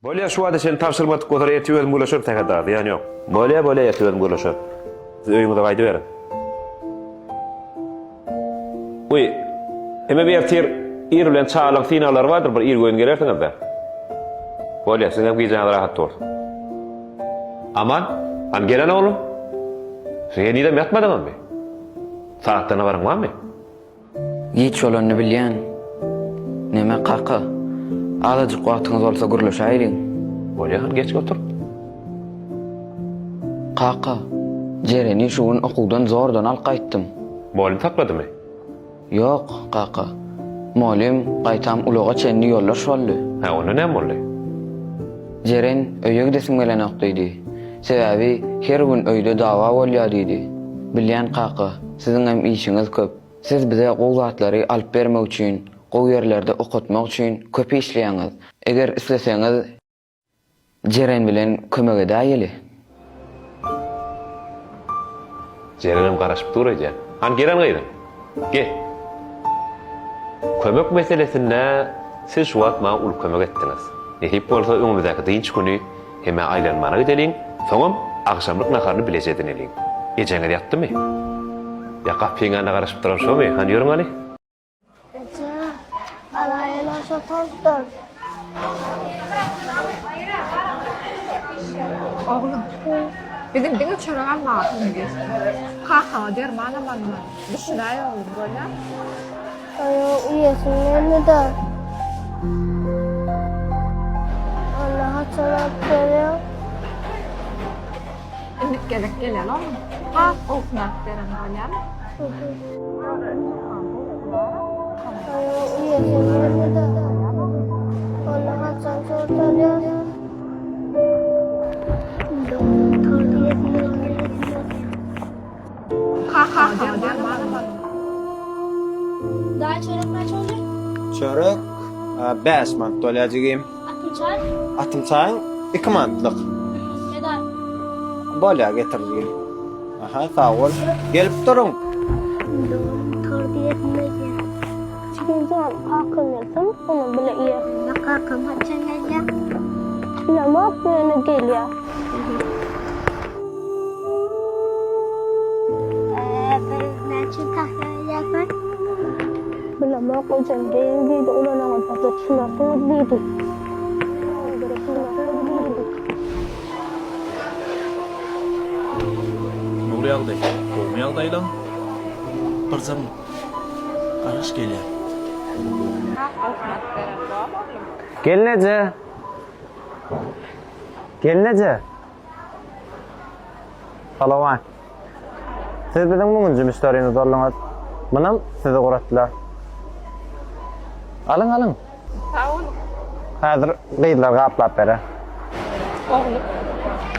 Bolýa şu wagta çenli tabşyrmadyk bolsalar ertir özüm gürleşerin Sähet aga zyýany ýok. Bolýa bolýa ertir özüm gürleşerin. Siz öýüňize gaýdyberiň. Wiý, hemem ertir ir bilen çagalaryň synaglary bardyr bir irgöýün gelersiňiz-dä. Bolýa siziň hem gijäňiz rahat bolsun. Aman, hany gelen oglum? Siz henizem ýatmadyňyzmy? Sagatdan habaryň barmy? Giç bolanyny bilýän. Neme kaka? Azajyk wagtyňyz bolsa gürleşäýeliň. Bolýa hany geç otur. Kaka, Jereni şu gün okuwdan zordan alyp gaýtdym. Mugallym sakladymy? Ýok, kaka. Mugallym gaýtam ulaga çenli ýoldaş boldy. Hä, onda näme boldy? Jeren öýe gidesim gelenok diýdi. Sebäbi her gün öýde dawa bolýa diýdi. Bilýän kaka, siziňem işiňiz köp. Siz bize gowy zatlary alyp bermek üçin, gowy ýerlerde okatmak üçin köp işleýäňiz. Eger isleseňiz Jeren bilen kömek edäýeli. Jerenem garaşyp dur öýdýän. Hany gelen gyzym. Gel. Kömek meselesinde siz şu wagt maňa uly kömek etdiňiz. Nesip bolsa öňümizdäki dynç güni Hemä aýlanmana gideliň, soňam agşamlyk naharyny bileje edineliň. Ejeňiz ýatdymy? Ýa gapyň ýanynda garaşyp duran şomy? Hany ýörüň hany. Eje, alaýyn-a şo tortdan. Oglum, biziň diňe çörek almaga pulumyz ýetdi. Kakaňa dermanam almaly. Düşünäý oglum, bolýamy? Onuň iýesim geldi-de. Onda haçan alyp berýäň? Indiki gezek geleli oglum. Has gowusyny alyp beren bolýamy? Onuň iýesim geldi-de. Onda haçan tort alýas? Tort iýesim geldi. Daýy çörek näçe bolýar? Çörek 5 manat bolýar jigim. Atym çaý? Atym çaýyň 2 manatlyk. Edar. Bolýar getir jigim. Aha sag bol. Gelip duruň. Tort iýesim gelýär. Jigimjan kakam gelsin, onuň bile iýeris. Kakam haçan gelýär? Bilemok ýöne gelýär. Bilemok ejem geýiň diýdi ulanaňyzda düşünersiňiz diýdi. Nurýagdy, gowmy ýagdaýlaň? Birje minut. Garaş gelýän. Gelneje! Gelneje! Salowat. Siz biziň müňünji müşderimiz bolduňyz. Munam sizi guratdylar. Alyň, alyň. Sag boluň. Häzir gyzlar gaplap berer. Oglum.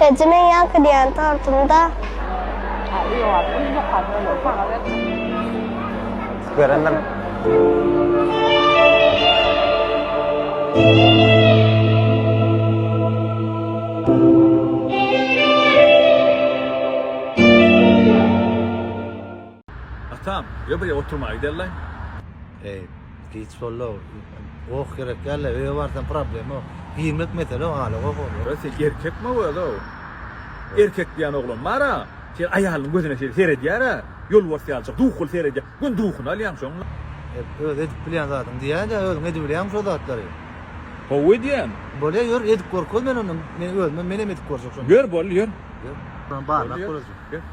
Eje meň ýaňky diýen tortum-da. Berendir. Atam, ýa bir ýere oturmaga giderlaý. Eý, giç boldy-ow. Goh gerek däl-le, öýe barsam problema ýok. Girmek mesele ýok, hala goh bolýar. Ýa sen erkekmi öz-ow? Erkek diýen oglan bar-a, sen aýalynyň gözüne şeýle seredýär-ä, ýolbars ýalyjak duhly seredýär. Göni duhuny alýaň şoň. Öz edip bilýän zadyňy diýäý-dä, özüň edibilýäňmi şo zatlary? Gowy edýän. Bolýa ýör edip görkez men onda men özümem menem edip görjek şony. Ýör boldy ýör. Ýör. Barlap görejek. Ýör.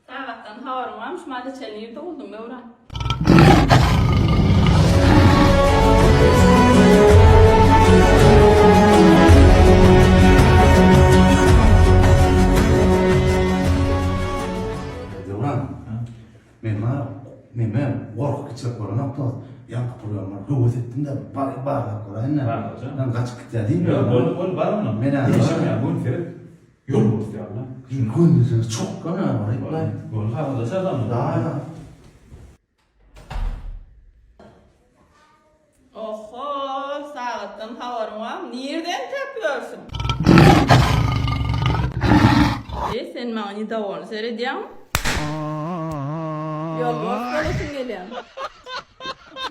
Sagatdan habaryň barmy şu mada çenli nirde bolduň Döwran? Döwran. Men bar, meme gorky gitjek bolanok dost. Ýaňky pullarym bar, höwes etdim-de, bar, barlap göräýin-dä. Barlajaň. Men gaçyp gitýär diýme. Ýok, boldy, boldy, bar onda. Men-ä Diýşim ýaly, göni seret. Ýol bolsa ýaly-la. Göni çokgan-a, baryp-laý. Göni kagyzda çazanmy? Da-da. Oho, sagatdan habaryň barmy? Nirde entäp ýörsüň? E, sen maňa nedowolny seredýäňmi? Ýolbars bolasyň gelýämi? Bu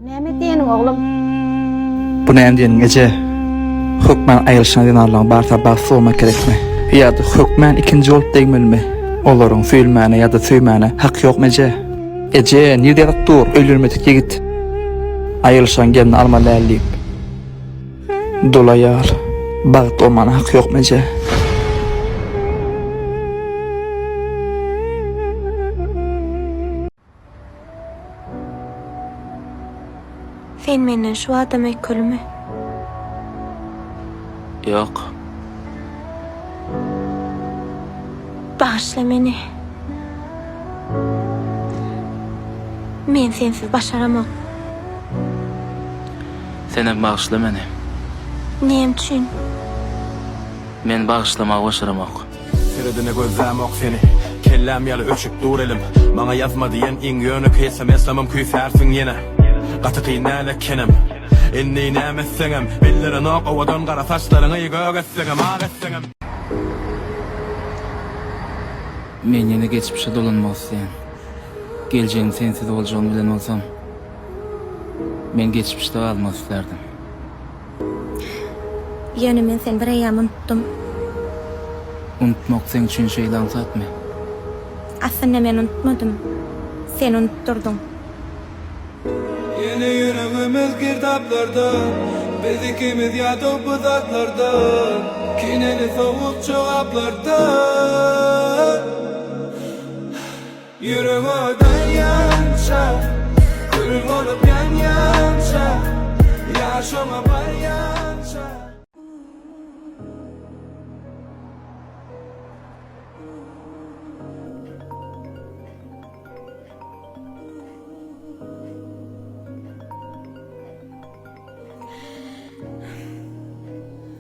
näme diýeniň oglum? Bu näme diýeniň eje? Hökman aýrylyşan zenanlaryň barsa bagtsyz bolmak gerekmi? Ýa-da hökman ikinji bolup degmelimi? Olaryň söýülmäne ýa-da söýmäne haky ýokmy eje? Eje, nirde ýazyp dur, öýlenmedik ýigit aýrylyşan gelni almaly däl diýip? Dul aýal bagtly bolmana haky ýokmy eje? Sen menden şu adam öýkelimi? Ýok. Bagyşla meni. Men sensiz başaramok. Senem bagyşla meni. Näme üçin? Men bagyşlamagy başaramok. Seredene gözlämok seni Kelläm ýaly öçük dur elim Maňa ýazma diýen iň ýönekeý sms-lamam küýsärsiň ýene Gaty kyn däl ekenem Indi näme etseňem Bildirenok owadan gara saçlaryňy gök etseňem ak etseňem. Men ýene geçmişe dolanmak isleýän. Geljegiň sensiz boljagyny bilen bolsam, men geçmişde galmak islärdim. Ýöne men seni bireýýäm unutdym. Unutmak seň üçin şeýle aňsatmy? Aslynda men unutmadym. Sen unutdyrdyň. Ýene ýüregimiz girdaplarda Biz ikimiz ýadaw bu zatlardan Kineli sowuk jogaplardan Ýürek odanýança Kül bolup ýanýança Ýa şoňa barýança.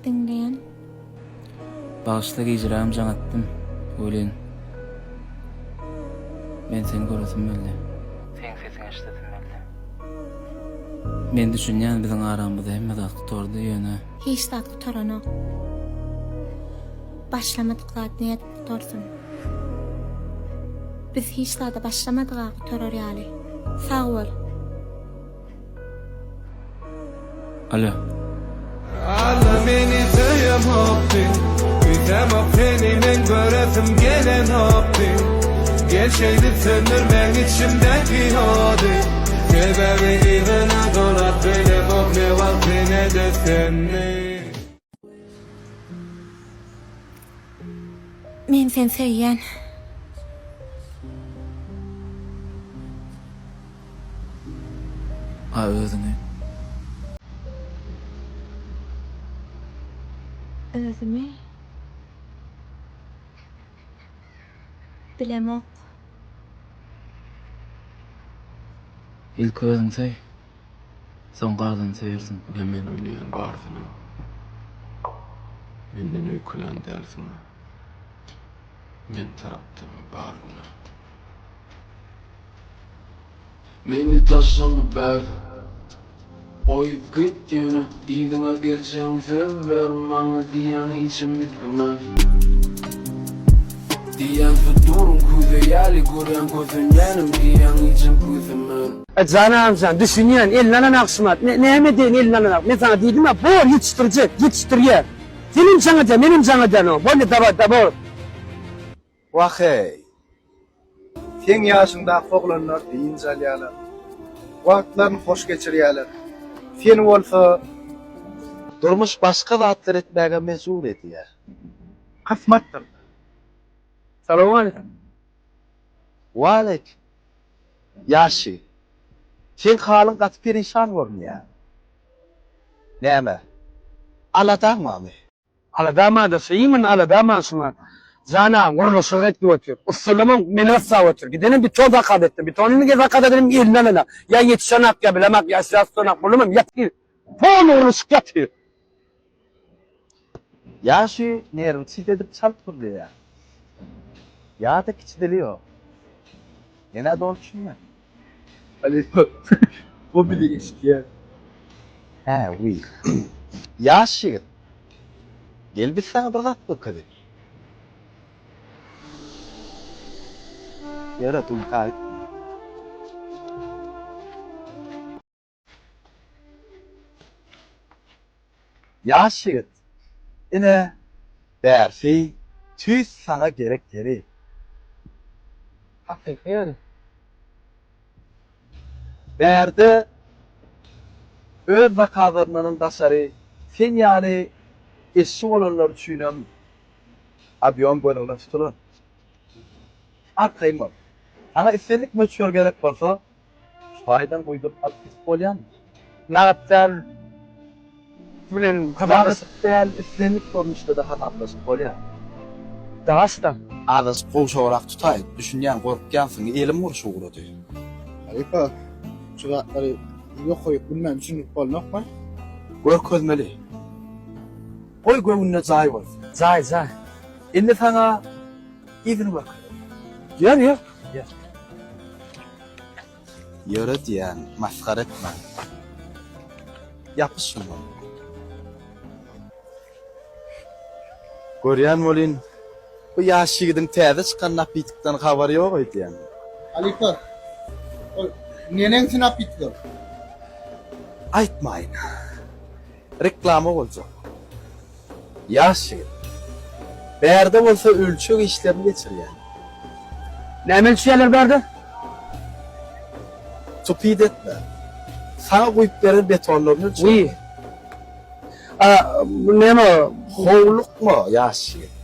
Diňleýän. Bagyşla gijirägem jaň etdim welin men seni göresim geldi. Seň sesiňi eşidesim geldi. Men düşünýän biziň aramyzda hemme zat gutardy ýöne. Hiç zat gutaranok. Başlamadyk zat nädip gutarsyn. Biz hiç zada başlamadyga gutarar ýaly. Sag bol. Alo. Alla meni söýemokdy Küýsämok seni men göresim gelenokdy Gel şeýdip söndürmäň içimdäki ody Sebäbi yzyna dolap bilemok ne wagty ne-de seni. Men seni söýýän. A özüňi? Özümi? Bilemok. Ilki özüňi söý. Soň galany söýersiň. Ine men bilýän barsyny. Menden öýkelän dälsiň. Men tarapdan bar günä. Meni taşlama ber. Goýup git ýöne yzyňa geljegiň söz ber maňa diýýäň hiçem üýtgemez. Diýýän durun küýze ýaly görýän kösenýänim diýýän hijem küýsemän. Jan agamjan, düşünýän, elini alan agşymat. Näme edeýin elini alan agşymat. Men saňa diýdim-ä, bor ýetişdirjek, ýetişdirýär. Senem jaň edýär, menem jaň edýän oňa. Bolýa, dawaý, dawaý. Wah-eý! Seň ýaşyňdaky oglanlar dynç alýarlar. Wagtlaryny hoş geçirýärler. Seni bolsa. Durmuş başga zatlar etmäge mejbur edýär. Kysmatdyr. Salowmaleýkim. Waleýkim. Ýaş ýigit. Seň halyň gaty perişan görünýär. Näme? Aladaň barmy? Aladamada şeýimin aladaman şuňa. Jan agam gurluşyk etdi otyr. Ussalamam meni gyssap otyr. Gidenem beton zakaz etdim. Betonyny ge zakaz edenim eline alana. Ýa ýetişenak ýa bilemak ýa şäs tutanak bolumam ýatyr. Pol gurluşyk ýatyr. Ýa şu nerwi çit edip çalt gürleýär. Ýa-da kiçi dili ýok. Men-ä doly düşünmedim. Halypa, bu bizi eşidýär. Hä, wiý. Ýaş ýigit, gel biz saňa bir zat görkezeli. Ýöre, dumka gitme. Ýaş ýigit, ine, bärsi tüýs saňa gerek ýeri. Hakyky ýeri. Bärde öz zakazlaryndanam daşary sen ýaly işçi bolanlar üçinem obýom göz öňünde tutulan. Arkaýyn bol. Saňa islendik möçber gerek bolsa, Şu taýdan guýduryp alyp gidip bolýarmy? Nagt däl bilen hasaplaşyp. Nagt däl islendik görnüşde-de hasaplaşyp bolýar. Daşda. Azajyk gowşagrak tutaý, düşünýän gorkýansyň, elim gurşy ugrady. Halypa, şu zatlary ýokaryk bilmän düşündirip bolnokmy? Görkezmeli. Goý göwnüne jaý bolsun. Jaý, jaý. Indi saňa yzyny görkezerin. Ýör, ýör. Ýör. Ýöre diýýän, masgara etme. Ýapyş şundan. Görýän welin, bu ýaş ýigidiň täze çykan napitkden habary ýok öýdýän. Halypa, ol neneňsi napitka? Aýtmaýyn. Reklama boljak. Ýaş ýigit. Bärde bolsa ölçeg işlerini geçirýän. Näme ölçeýärler bärde? Tupit etme. Saňa guýup beren betonlaryny ölçeýärler. Wiý. A, bu näme? Howlukma, ýaş ýigit.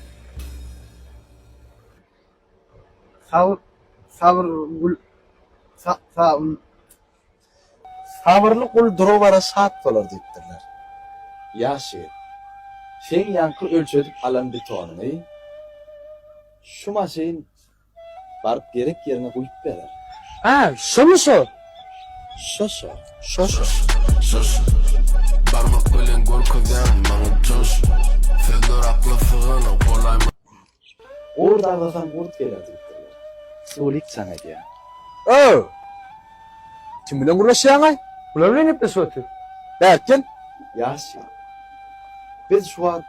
Sabyr, sabyr gül, sa, sa, Sabyrly gul dura-bara şat bolar diýipdirler. Ýaş ýigit, seň ýaňky ölçedip alan betonyňy şu maşyn baryp gerek ýeriňe guýup berer. Hä, şomy şo? Şo-şo, şo-şo. Şuş, barmak bilen görkezýäň maňa çuş Sözler akla syganok bolaýma. Gurt agzasaň gurt geler diýipdirler. Sulik jaň edýär. Öw! Kim bilen gürleşýäňaý? Bular bilen gepleşip otyr. Bärik gel. Ýaş ýigit. Biz şu wagt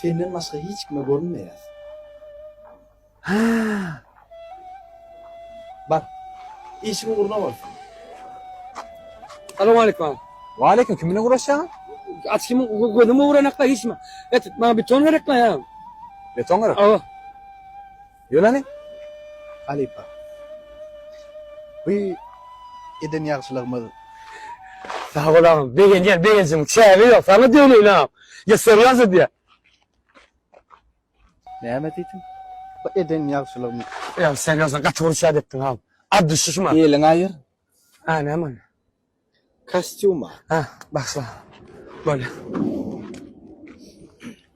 senden başga hiç kime görünmeýäs. Hä. Bar. Işiň ugruna bolsun. Salowmaleýkim aga. Waleýkim, kim bilen gürleşýäň? Aç kimiň gözüm öwrenekla hiç mi? Et, maňa beton gerekla ýa. Beton gerek? Awa. Ýöne hany? Halypa. Bu eden ýagşylygymyz. Sag bol agam, begenýän begenjimiň çägi ýok, saňa döneýin agam. Ýa serýoz edýä. Näme diýdiň? Bu eden ýagşylygymyz. Ýa serýozno gaty uruşýat etdiň agam. Ad düşüşme. Eliňi aýyr. Ha, näme ol? Kostýuma. Ha, başla. Bolýa.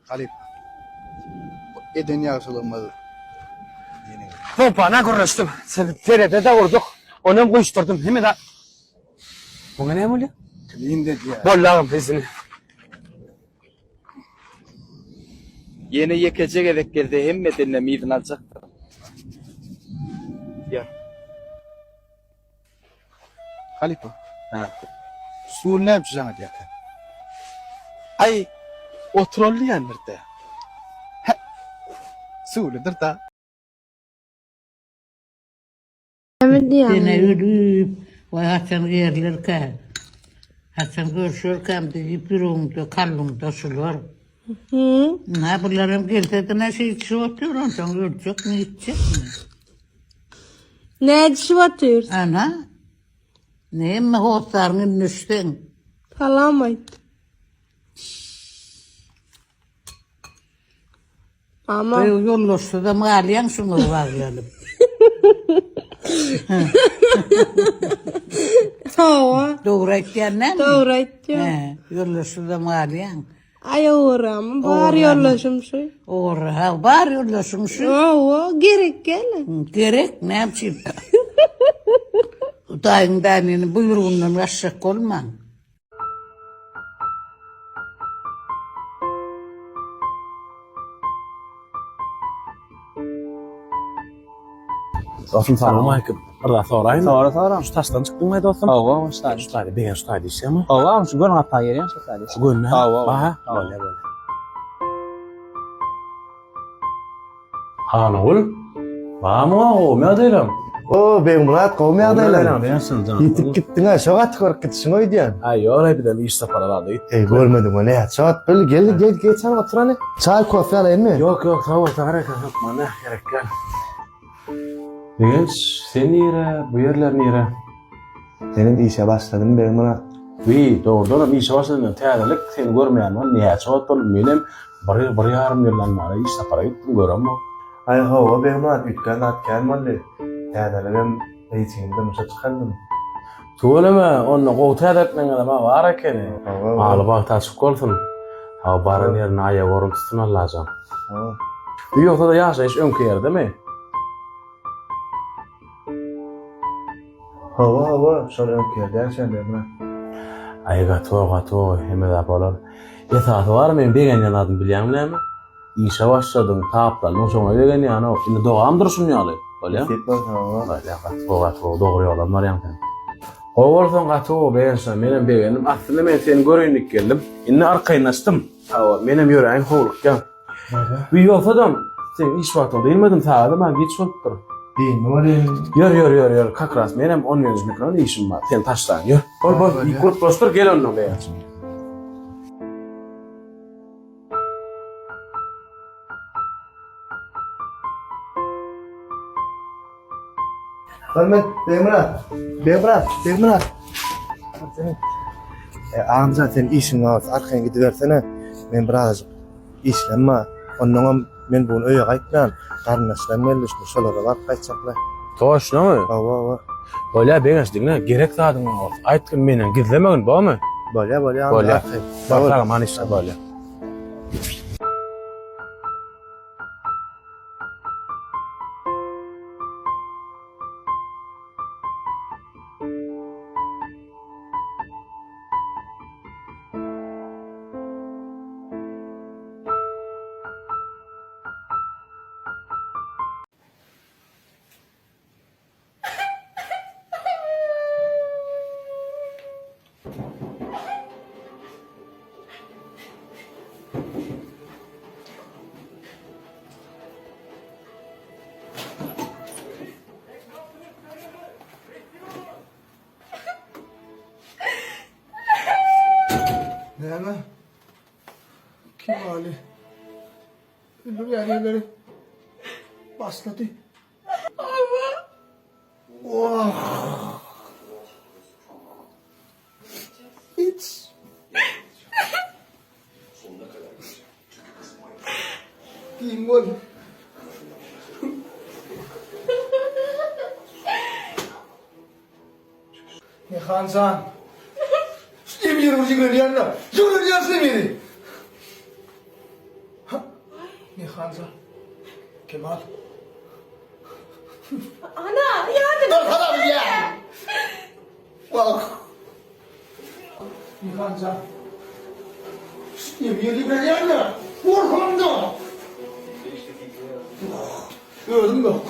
Halypa. Bu eden ýagşylygymyz ýene. Pompana gürleşdim. Serede-de gurduk. Onam guýuşdyrdym. Hemme zat. Muňa näme bolýa? Klin edýär. Boldy agam, izini. Ýene ýekeje gezek gelse hemmesinden yzyny aljakdyr. Ýa. Halypa. Hä. Sul näme üçin jaň edýärkä? Aý, oturaly diýendir-dä. Hä. Sulydyr-da. Näme diýýäň? Sene ölüp, waý haçan gerlerkä, haçan görşerkäm diýip ýüregiňde, kalbyňda şular. Ynha bularam gelse-de şeýdişip otyr, onsoň öljekmi, gitjekmi? Nädişip otyr? Ana. Näme hossaryň eline düşseň. Salam aýt. Mama. Öý ýoldaşsyzam galýaň şuňa baglanyp. Hawa. Dogry aýtýan näme? Dogry aýtýan. He, ýoldaşsyzam galýaň. Aý owaramy, bar ýoldaşym şu. Owara, ha, bar ýoldaşyň şu. Hawa, gerek gele. Gerek, näme üçin? Hudaýyň dänini buýrugyndan gaçjak bolmaň. Dostum salowmaleýkim. Bir zat soraýyn. Sora sora. Şu taşdan çykdyňmy dostum? Hawa, şu taşdan. Şu taýda begen şu taýda işleýärmi? Hawa, şu göni gapa gelýän şu taýda. Şu göni. Hawa. Aha, bolýar bolýar. Hanagül. Barmy gowmy ýagdaýlaryň? O, Begmyrat gowmy ýagdaýlaryň? Ýitip Ýitip gitdiň-ä, şo gaty görüp gidişiň öýdýän. Aý, ýok-aý, bizem iş sapara zada gitdik. Eý, görmedim we näçe wagt bil, gel, gel, geç hany otur hany. Çaý, kofe alaýynmy? Ýok, ýok, sag bol, sag eken, hökman däl, gerek däl. Begenç, sen nire, bu ýerler nire? Menem işe başladym, Begmyrat. Wiý, dogrudanam işe başladyň, täzelik, seni görmeýänime näçe wagt boldy, menem bir ýyl, bir ýarym ýyldan bäri iş sapara gitdim, göremok. Aý hawa Begmyrat üýtgän zat kän boldy. Täzeligem gyzjygymy durmuşa çykardym. Tüweleme, onda gowy täzelikleňizem-ä bar ekeni. Hawa. Maly bagty açyk bolsun. Hawa, baran ýerinde aýagy orun tutsun Allajan. Hawa. Ýogsa-da ýaşaýyş öňki ýerdemi? Hawa, hawa, şol öňki ýerde ýaşaýan Begmyrat. Aý gaty gowy, gaty gowy, hemme zat bolar. Esasy bar meň begenýän zadym bilýäňmi näme? Işe başladyň, taplandyň, şoňa begenýänok. Indi dogam durşun ýaly. Bolýa? Nesip bolsa, hawa. Bolýa, gaty gowy, gaty gowy, dogry ýolam barýaň sen. Gowy bolsaň gaty gowy, begençjan, menem begendim. Aslynda men seni göreýin diýip geldim. Indi arkaýynlaşdym. Hawa, menem ýöräýin, howlukýan. Bolýa. Wiý, ýogsadam, seň iş wagtyň dynmadym, sagadam-a giç bolupdyr. Dyndy welin. Ýör, ýör, ýör, ýör, kak ras, menem on birinji mikron işim bar, seni taşlaýyn, ýör. Bol, bol, gurplaşdyr, gel ondan begençjan. Hörmet Begmyrat, Begmyrat, Begmyrat. E, Agamjan sen işiň bar bolsa arkaýyn gidibersene. Men birazajyk işlem bar. Onnoňam men bu gün öýe gaýtman, garyndaşlarym geldi, şunda şolara baryp gaýtjaklar. Toşnamy? Hawa, hawa. Bolýa Begenç diňle, gerek zadyň bar bolsa aýtgyn menden gizlemegin bormy? Bolýa, bolýa, Bolýa. arkaýyn. Bar sag aman işle bolýa. Näme? Kemaly öldürýän ýerleri başlady. Oh. Hiç. Giň bol. Nihan jan. Şu emiri ýigrenýän-de. Ýigrenýän şu emiri. Nihan jan. Kemal. Ana, ýadyna. Dur salam ýa. Wah. Nihan jan. Şu emiri ýigrenýän-de. Gorkamda. Özüm ýok.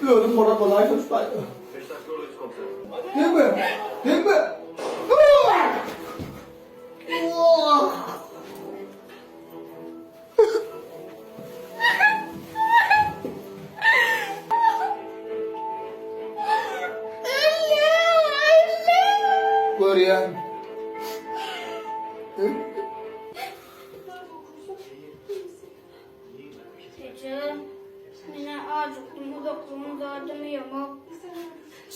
Özüm bolar bolaýsam şu taýda. Degme! Degme! görýän. Eje, men-ä ajykdym, uzaklygyň zadyny iýemok.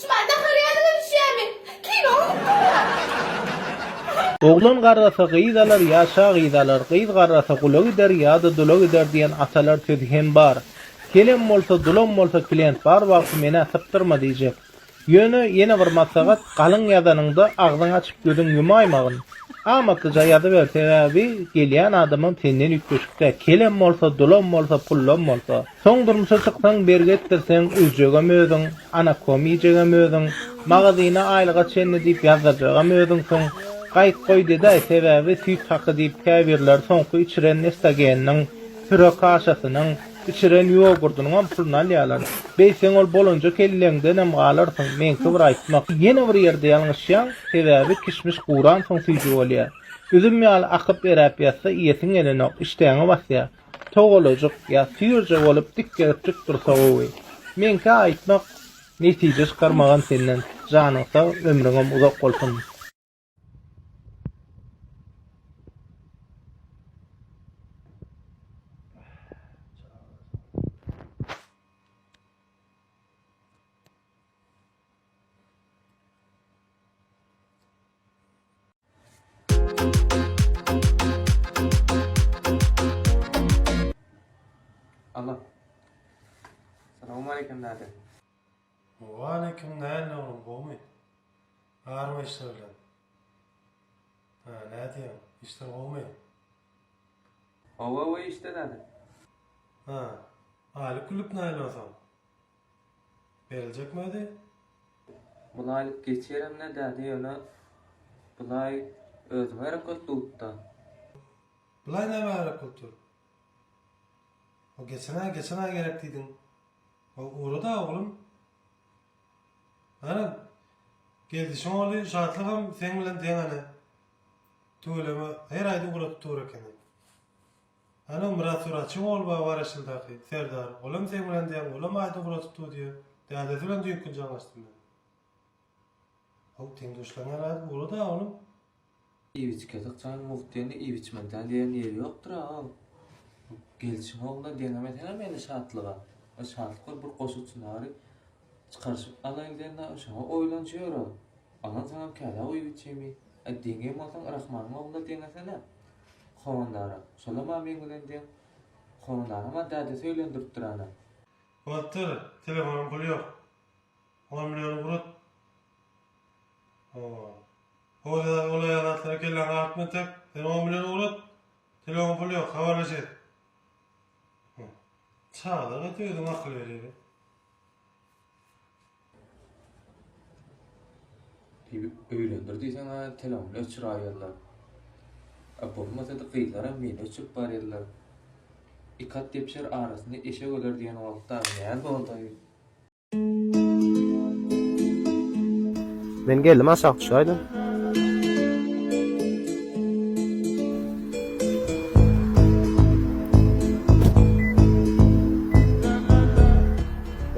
Şumat nahar ýadyňa düşýärmi? Kino Oglan garrasa gyz alar ýa şa gyz alar, gyz garrasa gula gider ýa-da dula gider diýen atalar sözi hem bar. Kelem bolsa, dulam bolsa klient bar wagty menä sypdyrma diýjek. Ýöne ýene bir maslahat, galyň ýazanyňda agzyň açyp gözüň ýumaýmagyn. Amatlyja ýazyber sebäbi gelýän adamam senden üýtgeşik däl, kelem bolsa, dulam bolsa, pullam bolsa. Soň durmuşa çyksaň bergi etdirseň üzjegem özüň, anakom iýjegem özüň, magazyna aýlyga çenli diýip ýazdyrjagam özüňsiň. Gaýt goý dedäý sebäbi süýt haky diýip käbirleri soňky içiren nestageniniň, püre kaşasynyň, Içiren ýogurdynyňam puluny alýalar. Beýtseň ol bolanja kelleňdenem galarsyň, meňki bir aýtmak. Ýene bir ýerde ýalňyşýaň, sebäbi kişmiş guransoň süýji bolýa. Üzüm ýaly akyp eräp ýatsa iýesiň gelenok, işdäňi basýa. Togalajyk ýa süýrje bolup dikgeripjik dursa gowy. Meňkä aýtmak, netije çykarmagam senden. Janyň sag, ömrüňem uzak bolsun. Alo. Salowmaleýkim däde. Waleýkim näl oglum gowmy? Barmy işler bilen? Hä, nädýäň? Işler gowmy? Hawa, hawa işde däde. Hä, aýlyk gülüp näl onsoň? Beriljekmi özi? Bul aýlyk geçerem-dä däde ýöne bul aý özüňe gerek bolup dutda. Bul aý nämä gerek bolup dur? O geçen aý, geçen aý gerek diýdiň. O ugrada oglum. Ana, Geldişiň ogly Şatlygam seň bilen deň ana. Tüweleme, her aýda ugradyp dur ekeni. Ana, Myrat suratçyň ogly bar Waraşyldaky, Serdar. Olam seň bilen deň, olam aýda ugradyp dur diýýär. Dädesi bilen düýnki gün jaňlaşdym men. How, deň-duşlaryň ýaly aýdyp ugrad-a, oglum. Iýip-içke sykjaň mugt diýende iýip-içmeli däl diýen ýeri ýokdur-a ol. Gelşiň ogluna deňemesene meni Şatlyga. Şatlyk ol bir goşa çynary çykaryşyp alaýyn diýende şoňa oýlanyşy ýör-ä. Alansoňam kädä guýup içeými? A deňem bolsaň Rahmanyň ogluna deňesene. Howandara. Şolam-a meň bilen deň. Howandaram-a dädesi öýlendiripdir ana. Bolupdyr, telefonyň puly ýok. On milliony ugrat. Hawa. Ol ýaly zatlara kelläňi agyrtma entek. Sen on million ugrat. Telefon puly ýok, habarlaş et. Çagalar gaty özüň akyl berýär. Öýlendir diýseň-ä telefony öçüräýerler. A bolmasa-da gyzlaram meni öçürip barýarlar. Iki at depişer arasynda eşek öler diýen wagtda näme boldy? Men geldim aşak düşäýdim.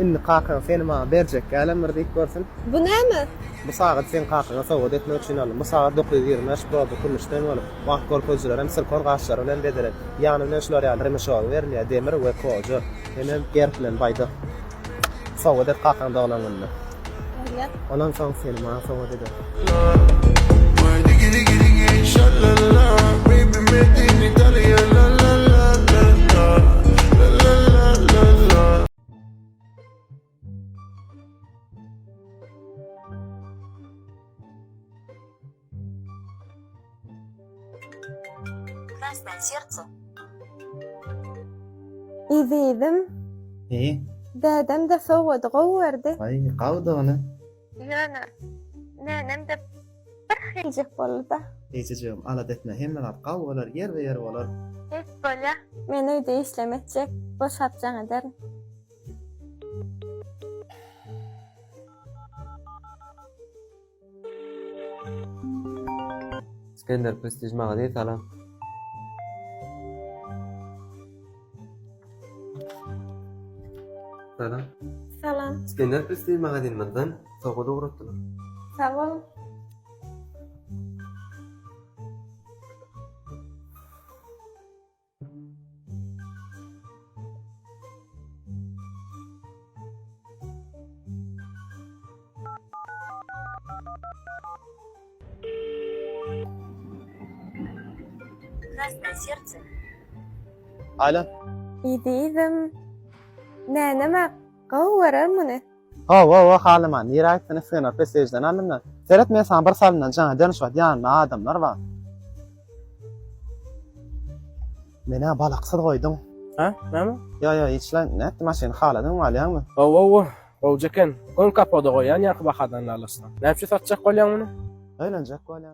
Indi kakaň seni maňa berjek gälem bir diýip görsün. Bu näme? Bu sagady seň kakaňa sowgat etmek üçin aldym. Bu sagat 925 proba kümüşden bolup, wagt görkezijileri hem sirkon gaşlary bilen bezelen. Ýany bilen şular ýaly remeşogy berilýär, demir we koja, hemem gerb bilen baýdak. Sowgat et kakaň doglan gününe. Bolýar. Ondan soň seni maňa sowgat eder. Krasnoe serce. Ezizim. Eý. Dädem-de sowgady gowy berdi. Aý, gowudygyny. Ýöne, nenem-de bir hiljek boldy-da. Ejejigim, alada etme, hemme zat gowy bolar, ýerbe-ýer bolar. Bes bolýa. Men öýde işlem etjek, boşap jaň ederin. Iskender Prestij magazin salam. Salam. Salam. Iskender Prestij magazinimizden sowgat ugratdylar. Sag boluň. Alo. Ezizim. Nänem-ä gowy görer muny. Hawa, hawa, halaman. Nirä gitsin Isgender Prestižden aldym-da. Seret, men saňa bir salymdan jaň ederin şu wagt ýanymda adamlar bar. Menä balaksyz goýduň. Hä? Näme? Ýo, ýo, hiç-le. Nätdi maşyny haladyňmy, alýaňmy? Hawa, hawa. Gowja eken. Göni kapoda goýýan ýaňky bahadan alyrsyn. Näme üçin satjak bolýaň muny? Öýlenjek bolýan.